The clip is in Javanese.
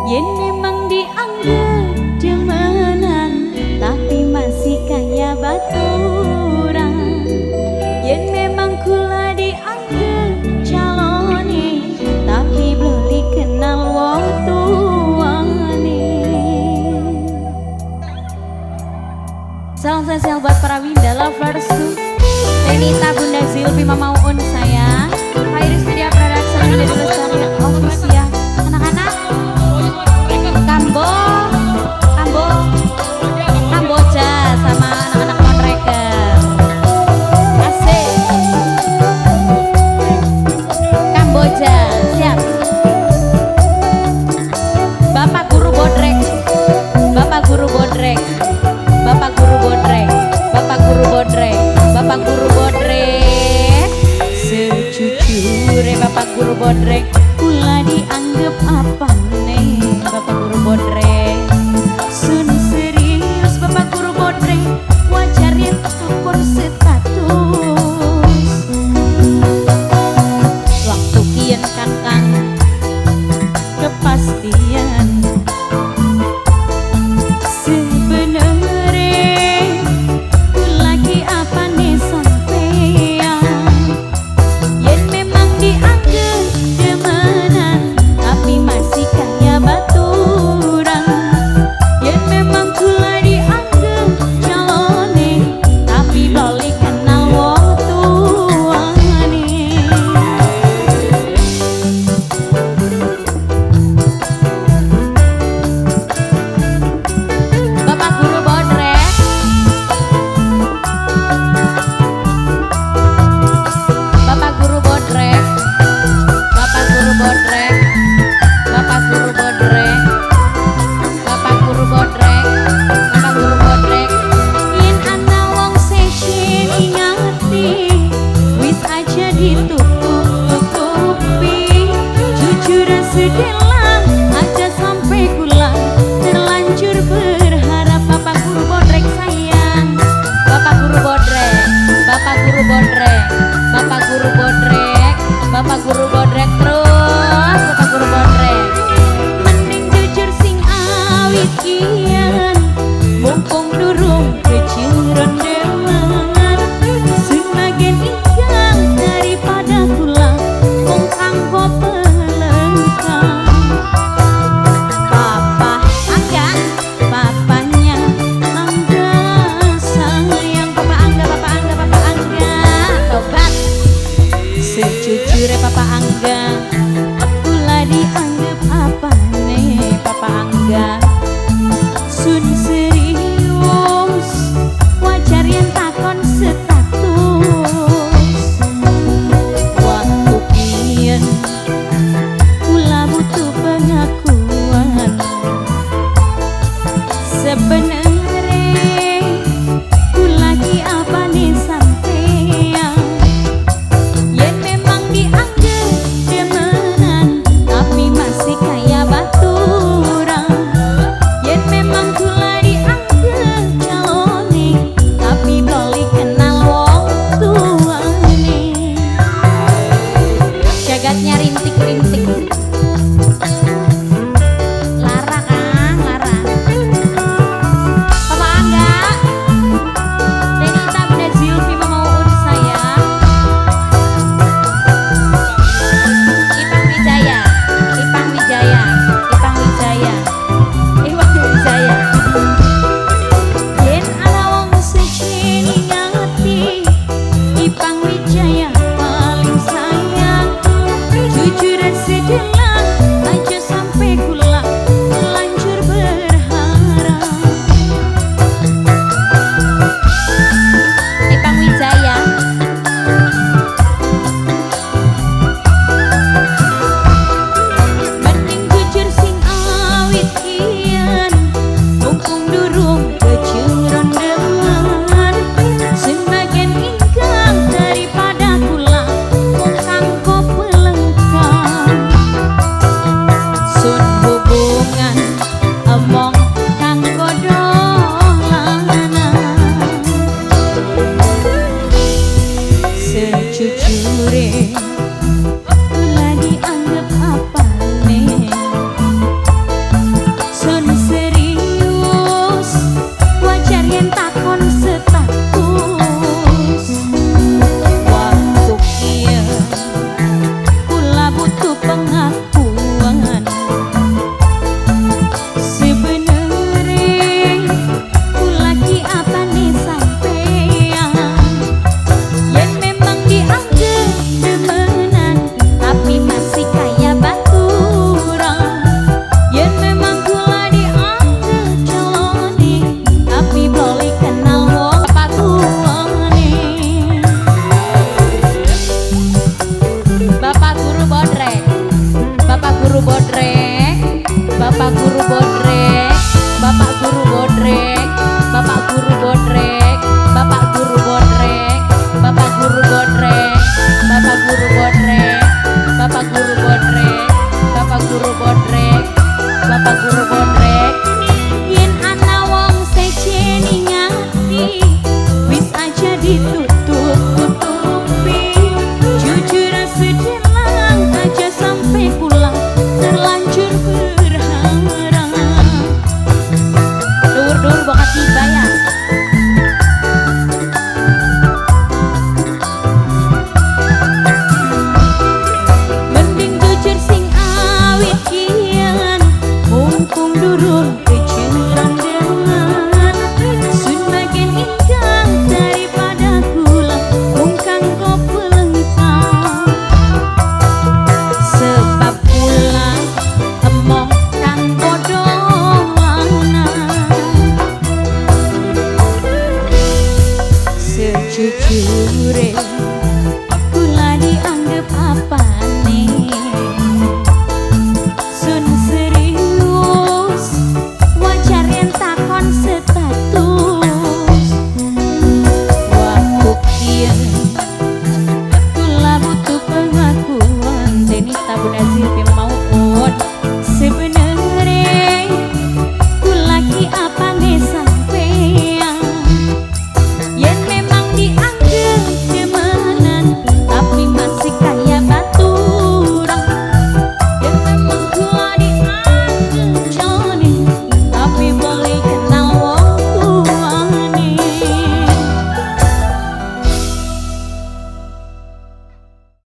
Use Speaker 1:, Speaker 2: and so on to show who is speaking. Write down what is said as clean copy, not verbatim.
Speaker 1: Yen memang dianggap demenan, tapi masih kaya baturan. Yen memang kula dianggap calone, tapi belum dikenal wong tuane. Salam spesial buat para Winda Lovers, Renita, Bunda Zilvi, Mama Uun saya, Iris Media Production, Dede Lestari Official. Anak-anak Kambo, Kamboja sama anak-anak Monreker. Asik. Kamboja, siap. Bapak Guru Bodrek, Bapak Guru Bodrek, Bapak Guru Bodrek, Bapak Guru Bodrek, Bapak Guru Bodrek. Sejujure Bapak Guru Bodrek, kula dianggap apa nih Bapak Guru Bodrek? Sun serius Bapak Guru Bodrek, wajar yen takon status. Waktu kian kakang kepastian. Sebenere lagi apa nih sampean? Yen memang dianggap demenan, tapi masih kaya baturan. Yen memang kula dianggap calone, tapi boleh kenal wong tuane. Bapak Guru Bodrek, Bapak Guru Bodrek, Bapak Guru Bodrek, Bapak Guru Bodrek, Bapak Guru Bodrek, Bapak Guru Bodrek. Yen ana wong sesih ingati, wis aja ditutup-tutupi. Jujur sedelang, aja sampai kula terlanjur berharap. Bapak Guru Bodrek sayang, Bapak Guru Bodrek, Bapak Guru Bodrek, Bapak Guru Bodrek, Bapak Guru Bodrek terus, Bapak Guru Bodrek. Mending jujur sing awit kian, mumpung durung keciron dewan. Semakin ingkang daripada kula mung kanggo pelengkap. Papa Angga, papanya Angga sayang, Papa Angga, Papa Angga, Papa Angga, tobat. Sejujure Papa Angga, kula dianggap apa nih Papa Angga? Sun serius, wajar yen takon status. Waktu kian kula butuh pengakuan. Sebenere kula ki apa nih sampean? Yen memang dianggap demenan, tapi masih kaya baturan. Yen memang kula dianggap calone, tapi boleh kenal wong tuane. Jagatnya rintik-rintik. Lara Kang, Lara. Papa Angga, Renita, Bunda Zilvi, Mama Uun saya, Ipang Wijaya, Ipang Wijaya, Ipang Wijaya, Ipang Wijaya. Yen ana wong siji ngati, Ipang Wijaya paling sayang. Jujur sedelang,